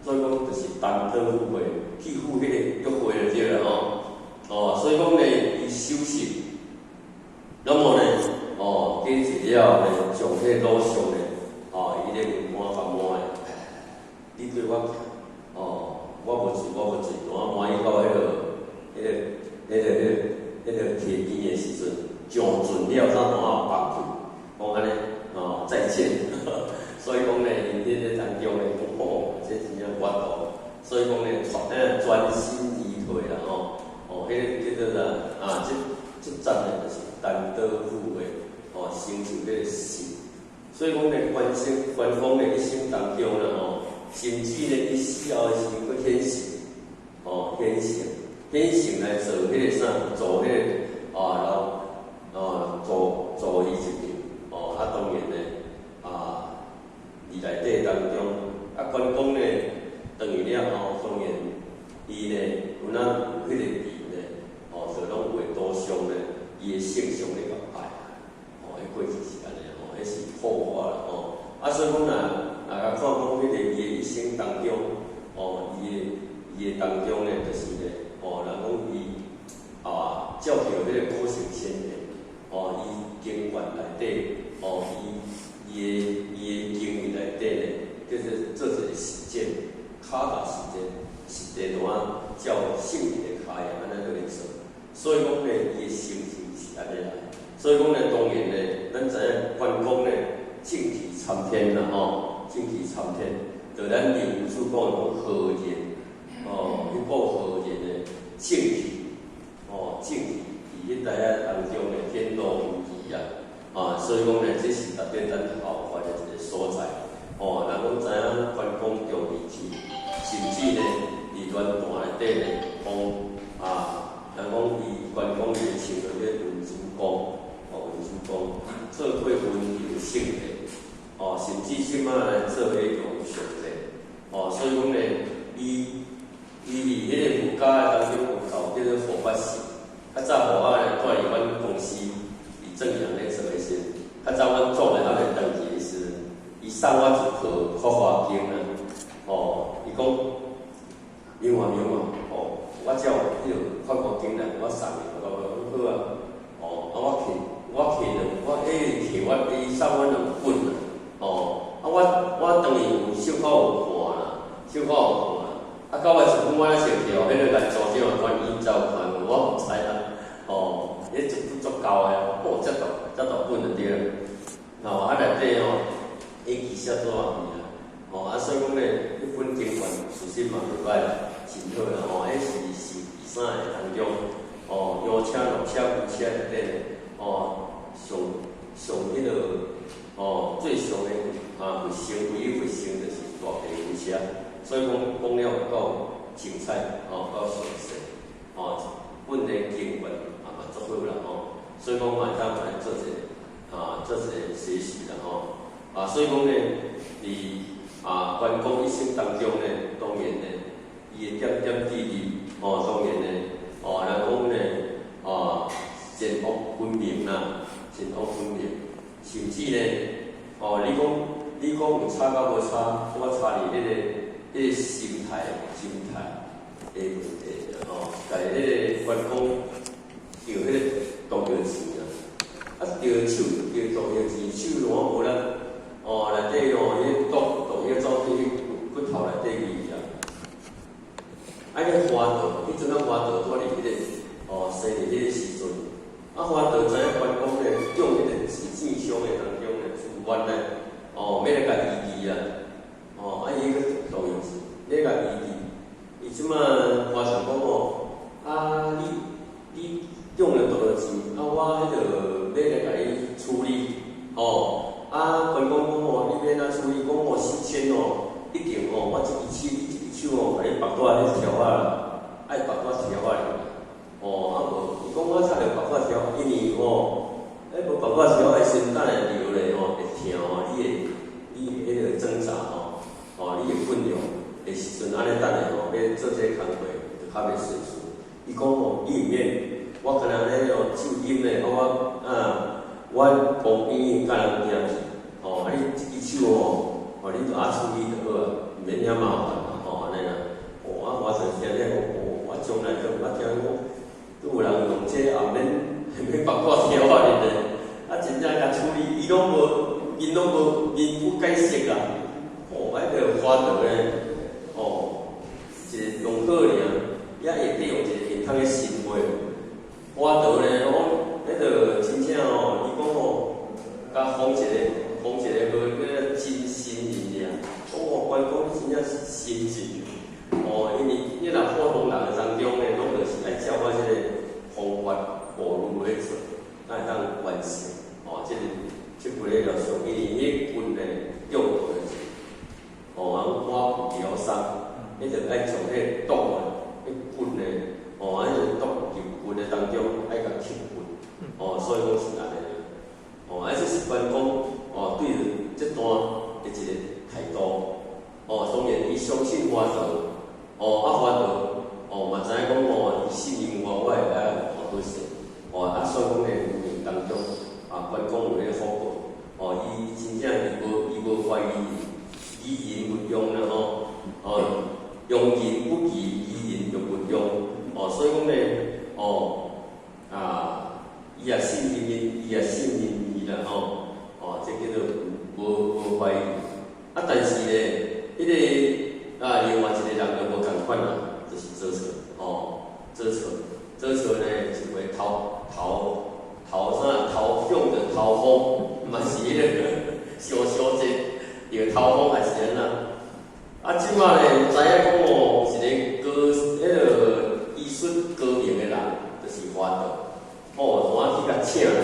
所以講就是單刀赴會去赴彼個約會就對啦吼。哦，所以講呢，伊守信，那麼呢，哦，過一了呢，將彼個魯相呢，哦，伊咧問我共摸的，你對我，哦，我無醉，我無醉，我摸伊到彼個，彼個。彼個溪邊的時陣，上盡了，才單仔放去，講按呢，哦，再見。所以講呢，𪜶佇咧當中呢，講吼，這真正無法度。所以講呢，專心而退啦，吼，哦，彼個叫做啥？啊，這這節呢，就是單刀赴會，哦，成就彼個信。所以講呢，關聖關公的一生當中啦，吼，甚至呢，伊死後的時陣，閣顯聖，哦，顯聖。顯聖來做彼個啥？做彼個啊，然後啊，做做伊一邊，哦，啊，當然呢，啊，佇內底當中，啊，關公呢，轉去了後，當然，伊呢，有哪有彼個字呢？哦，就攏有的刀傷呢，伊的聖像咧共拜，哦，彼過去是按呢，吼，彼是後話啦，吼。啊，所以講若若共看講彼個伊的一生當中，哦，伊的當中呢，就是呢。哦，人講伊啊，照著彼個古聖先賢，哦，伊經驗內底，哦，伊的經驗內底呢，叫做做一個實踐，腳踏實踐，實地怎啊照聖人的跤印按呢落去做。所以講呢，伊的成就是按呢來。所以講呢，當然呢，咱知影關公呢，正氣參天啦吼，正氣參天，就咱林主講的講浩然，哦，彼股浩然的正氣，哦，正氣佇彼代仔當中的顯露無遺啊，啊，所以講呢，這是特別咱效法的一個所在。哦，人攏知影關公重義氣，甚至呢，佇亂彈內底呢，講啊，人講伊關公伊的稱號叫文主公，哦，文主公做過溫柔聖帝，哦，甚至這馬來做彼個上帝，哦，所以講呢，伊佇彼個佛家當中有教叫做護法神，較早予我呢蹛佇阮公司佇正陽咧做的時陣，較早阮祖呢猶未轉去的時陣，伊送我一套《法華經》啊，哦，伊講，明華明華，哦，我才有彼個《法華經》來，我送伊，我講好啊，哦，啊我摕，我摕兩，我彼摕我伊送我兩本啊，哦，啊我當然有小可有看啦，小可有看，啊到尾一本我才熟去哦，彼個連組長關伊才有看過，我毋知啦，哦，彼一本足厚的，哦，遮大遮大本就對了，哦，啊內底吼。伊其實做啊啦，哦啊，所以講呢，彼本經文事實嘛袂歹啦，真好啦，吼，彼是是佇啥的當中，哦，羊車、鹿車、牛車內底呢，哦，上上彼個，哦，最上的啊佛乘，唯一佛乘就是大白牛車，所以講講了有夠精彩，哦，夠詳細，哦，本的經文也嘛足好啦，吼，所以講嘛會當來做一個啊，做一個學習啦，吼。啊，所以講呢，佇啊關公一生當中呢，當然呢，伊的點點滴滴，哦，當然呢，哦，人講呢，哦，善惡分明啦，善惡分明，甚至呢，哦，你講有差甲無差，我差佇彼個心態的問題吼，但是彼個關公著彼個毒藥錢啊，啊，著手著毒藥錢，手攏無力。哦，內底哦，彼個毒藥走去骨頭內底去啊。啊，彼華佗，彼陣啊華佗拄佇彼個哦，生佇彼個時陣，啊華佗知影關公咧用彼個錢商的當中咧資源咧，哦，欲來共醫治啊，哦，啊伊去毒藥錢，欲共醫治，伊這馬華佗講哦，啊你中了毒藥錢，啊我彼個欲來共你處理，哦。啊，關公講吼，你欲按怎處理？講吼，首先哦，一定吼，我這支手，這支手吼，共你縛帶彼條仔啦，愛縛帶條仔哩。哦，啊無，伊講我插著縛帶條，因為吼，彼無縛帶條的時陣，等下流咧吼，會疼吼，你的彼個掙扎吼，哦，你的困擾的時陣，按呢等下吼，欲做這個工課就較袂順遂。伊講吼，你毋免，我敢若咧哦，手陰咧，我啊。我旁邊佮人行去，吼，啊你這支手吼，哦，你就愛處理就好啊，毋免遐麻煩啦，吼，按呢啦。哦，啊，我就聽咧，哦，我從來都毋捌聽講，都有人用這個也毋免免縛帶條仔咧，啊，真正共處理，伊攏無，𪜶攏無，面不改色啊。哦，啊，個華佗咧，哦，一個用好爾，也會利用一個現通的神話。華佗咧，講彼個真正哦，伊講哦，共封一個封一個號叫做真神人爾。講哦，關公真正是神人。哦，因為你若普通人的當中咧，攏就是愛照我這個方法步驟去做，才會當完成。哦，這個這幾個了上，因為彼棍咧中毒的是，哦，啊，我療傷，彼就愛從彼個毒啊，彼棍咧，哦，啊，就哦，做出做出呢一回頭頭頭啥頭向著頭風，嘛是彼個小小者，著頭風還是按怎？啊，這馬咧知影講哦，一個高彼個醫術高明的人，就是華佗。哦，怎啊去共請來？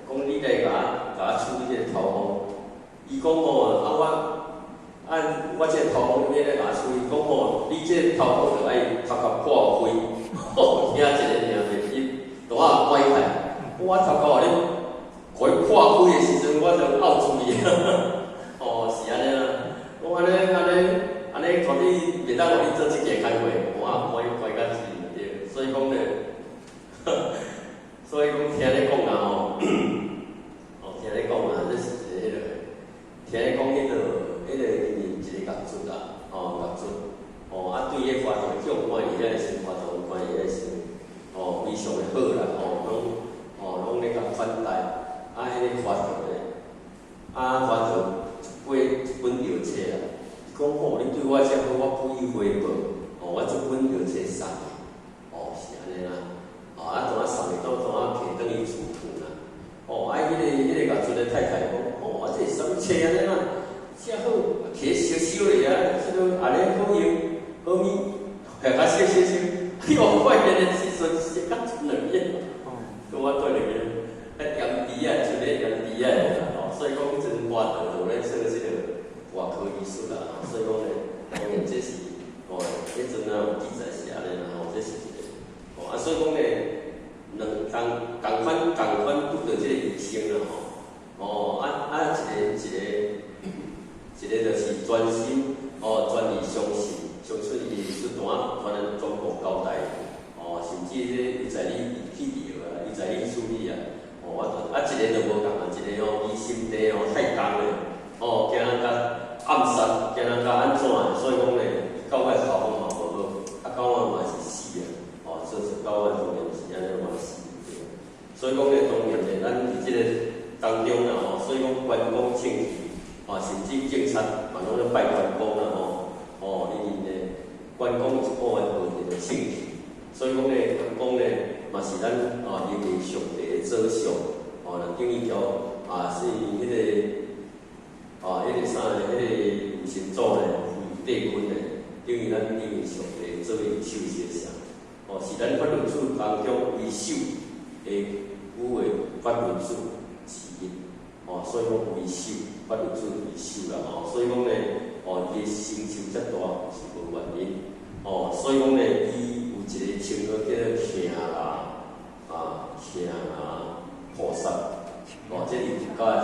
講你來共我共我處理這個頭風。伊講哦，啊我啊我這個頭風你欲來共我處理？講吼，你這個頭風著愛頭殼破開，吼，聽一个爾袂入，就我拐開。我頭殼予你予伊破開的時陣，我就漚出去。哦，是按呢啦。講按呢按呢按呢，絕對袂當予你做這件工課，我乖乖甲死對。所以講咧，所以講聽咧講啊吼，哦聽咧講啊，這是一个彼個，聽咧講彼個彼個因為一個合作啦，哦合作，哦啊對彼華佗向看伊遐時，華佗看伊遐時，哦非常的好啦，哦攏哦攏咧共款待，啊彼个華佗咧，啊華佗一過一本藥冊啦，伊講吼你對我遮好，我不以回報，哦我這本藥冊送你，哦是按呢啦。哦，啊，怎啊送伊倒怎啊提轉去厝去啦？哦，啊，彼個合作的太太講，哦，啊，這是啥物冊按呢啦？遮好，提燒燒咧啊，這個按呢好用，好物，共較燒燒燒，哎喲，發現的時陣燒甲出兩頁，拄我對兩頁，啊，鹽豬啊，出個鹽豬啊，哦，所以講彼陣華佗就咧做這個外科醫術啦，所以講咧，當然這是，哦，彼陣啊有記載是按呢啦，吼，這是一個，哦，啊，所以講咧。兩仝仝款仝款拄著這個醫生啦吼，哦啊啊一個一個一個就是專心哦專意相信，相信伊醫術怎啊全全部交代，哦甚至咧伊在你去治療啊，伊在你處理啊，哦啊啊一個就無仝啊，一個哦伊心地哦太重咧，哦驚人共暗殺，驚人共按怎，所以講咧，到尾頭風嘛無好，啊到尾嘛是死啊，哦所以到尾當然是按呢嘛死。所以講咧，當然咧，咱佇這個當中啦吼，所以講關公稱器，啊，甚至警察嘛攏咧拜關公啦吼，哦，因為咧關公一個月號叫做稱器，所以講咧，關公咧嘛是咱啊認為上帝的祖上，哦，等於叫啊是彼個啊彼個啥咧，彼個五神祖咧，帝君咧，等於咱認為上帝做伊手寫啥，哦，是咱法輪師當中為首的五位法輪師之一，哦，所以講為首法輪師為首啦，吼，所以講咧，哦，伊的成就遮大是無原因，哦，所以講咧，伊有一個稱號叫做徛拿，啊，徛拿菩薩，哦，這是佛教的。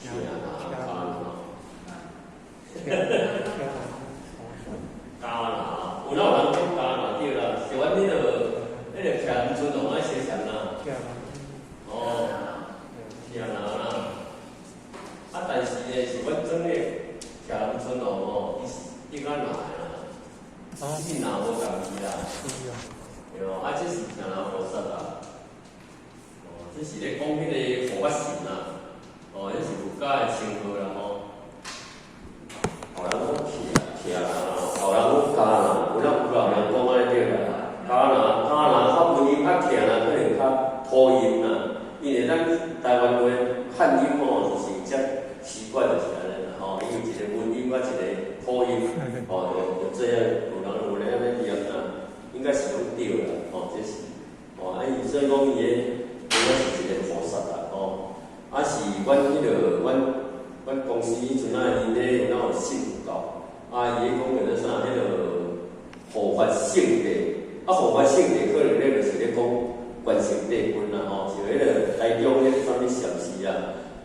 徛拿加拿。加拿，有哪有人講加拿對啦？是阮彼個彼個徛南村王愛寫啥啦？哦，徛拿啦。啊，但是咧，是阮真的徛南村王吼，伊是應該拿的啦，伊拿無仝字啦。對哦，啊，這是徛拿菩薩啦。哦，這是咧講彼個護法神啦。哦，這是佛教的稱號啦吼。後人講徛徛拿，後人講加拿，有哪有人講按呢對啦？加拿加拿較文音較徛啦，可能較土音啦。因為咱台灣話漢音吼，就是遮習慣就是按呢啦吼，因為一個文音佮一個土音，吼，就這樣有人有咧按呢念啦，應該是攏對啦，吼，這是，吼，啊伊所以講伊的應該是一個菩薩啦，吼，啊是阮彼個阮阮公司彼陣啊，𪜶咧有哪有信佛教，啊伊咧講叫做啥？彼個護法聖帝，啊護法聖帝可能咧就是咧講關聖帝君啦，吼，像彼個台中彼個啥物禪寺啊，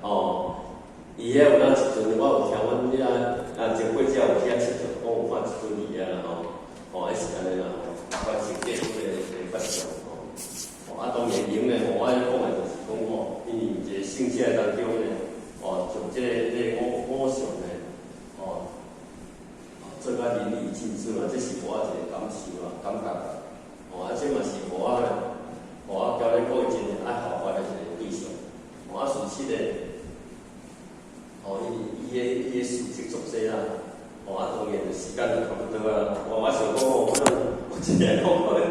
吼，伊遐有哪一尊，我有聽阮遐啊前過才有去遐𨑨迌，講有看一尊佇遐啦，吼，吼，彼是按呢啦，吼，關聖帝君的法像，吼，吼啊當然用的，吼，我講的就是講吼，因為一個聖者當中咧，哦，從這個五五常咧，哦，做甲淋漓盡致嘛，這是予我一個感受啊，感覺，哦，啊，這嘛是予我，予我交咧過真愛效法的一個對象，哦，啊，事實咧，哦，伊伊的伊的事蹟足濟啦，哦，啊，當然時間就差不多啊。我想講，我我一日講可能